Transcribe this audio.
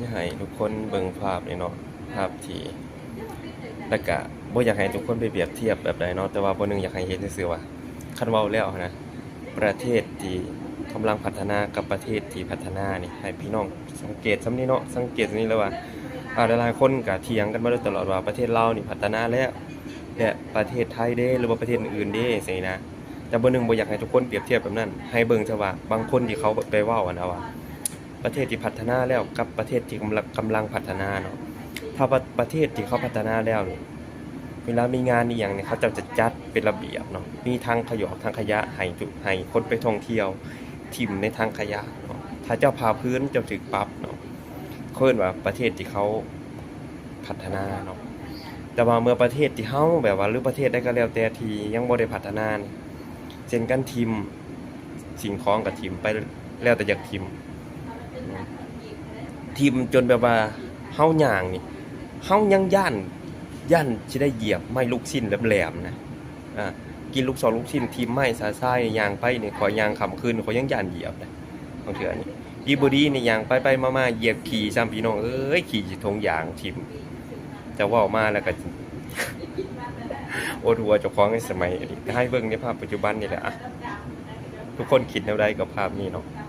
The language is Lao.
ຢາກໃຫ້ທຸກຄົນເບິ່ງພາບນີ້ເນາະ ພາບທີ່ ແລ້ວກະບໍ່ຢາກໃຫ້ທຸກຄົນໄປປຽບທຽບແບບໃດເນາະ ແຕ່ວ່າບ່ອນໜຶ່ງຢາກໃຫ້ເຫັນຊື່ໆວ່າ ຄັນເວົ້າແລ້ວນະ ປະເທດທີ່ກຳລັງພັດທະນາກັບປະເທດທີ່ພັດທະນານີ້ ໃຫ້ພີ່ນ້ອງສັງເກດສ່ຳນີ້ເນາະ ສັງເກດສ່ຳນີ້ເລີຍວ່າ ອາ ຫຼາຍໆຄົນກະຖຽງກັນມາໂດຍຕະຫຼອດວ່າ ປະເທດລາວນີ້ພັດທະນາແລ້ວ ແລະ ປະເທດໄທເດ້ ຫຼືວ່າປະເທດອື່ນໆເດ້ ຈັ່ງຊີ້ນະ. ແຕ່ບ່ອນໜຶ່ງບໍ່ຢາກໃຫ້ທຸກຄົນປຽບທຽບແບບນັ້ນ ໃຫ້ເບິ່ງຊະວ່າ ບາງຄົນທີ່ເຂົາໄປເວົ້າຫັ້ນນະວ່າ ປະເທດທີ່ພັດທະນາແລ້ວກັບປະເທດທີ່ກຳລັງ ກຳລັງພັດທະນາເນາະ ຖ້າວ່າປະເທດທີ່ເຂົາພັດທະນາແລ້ວນີ້ ເວລາມີງານອີ່ຫຍັງນີ້ ເຂົາເຈົ້າຈະຈັດເປັນລະບຽບເນາະ ມີຖັງຂະຫຍອກຖັງຂະຫຍະໃຫ້ທຸກ ໃຫ້ຄົນໄປທ່ອງທ່ຽວຖິ້ມໃນຖັງຂະຫຍະເນາະ ຖ້າເຈົ້າຝ່າຝືນເຈົ້າຖືກປັບເນາະ ເຂົາເອີ້ນວ່າປະເທດທີ່ເຂົາພັດທະນາເນາະ. ແຕ່ວ່າເມື່ອປະເທດທີ່ເຮົາແບບວ່າ ຫຼືປະເທດໃດກໍແລ້ວແຕ່ທີ່ຍັງບໍ່ໄດ້ພັດທະນານີ້ ເຊັ່ນກັນ ຖິ້ມສິ່ງຂອງກໍຖິ້ມໄປແລ້ວແຕ່ຢາກຖິ້ມ ຖິ້ມຈົນແບບວ່າເຮົາຍ່າງນີ້ ເຮົາຍັງຢ້ານ ຢ້ານຊິໄດ້ຢຽບໄມ້ລູກຊິ້ນແຫຼມໆນະ ອາ ກິນລູກຊອກລູກຊິ້ນ ຖິ້ມໄມ້ຊາຊາຍ ຍ່າງໄປນີ້ ຂ້ອຍຍ່າງຄ່ຳຄືນ ຂ້ອຍຍັງຢ້ານຢຽບນະ ບາງເທື່ອນີ້ ດີບໍ່ດີນີ້ ຍ່າງໄປໆມາໆ ຢຽບຂີ້ຊ້ຳ ພີ່ນ້ອງເອີຍ ຂີ້ໃສ່ຖົງຢາງຖິ້ມ ຈະເວົ້າມາແລ້ວກໍ ໂອດຫົວເຈົ້າຂອງໃນສະໄໝ ໃຫ້ເບິ່ງໃນພາບປັດຈຸບັນນີ້ແຫຼະ ອະ ທຸກຄົນຄິດແນວໃດກັບພາບນີ້ເນາະ?